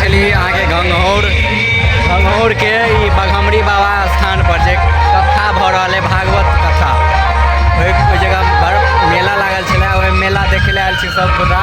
छली अहाँके घंघौर, घंघौरके ई बघमरी बाबा स्थान पर जे कथा भऽ रहल है, भागवत कथा, ओहि जगह बड़ मेला लागल छलै। ओहि मेला देखै लए आयल छी सब गोटा।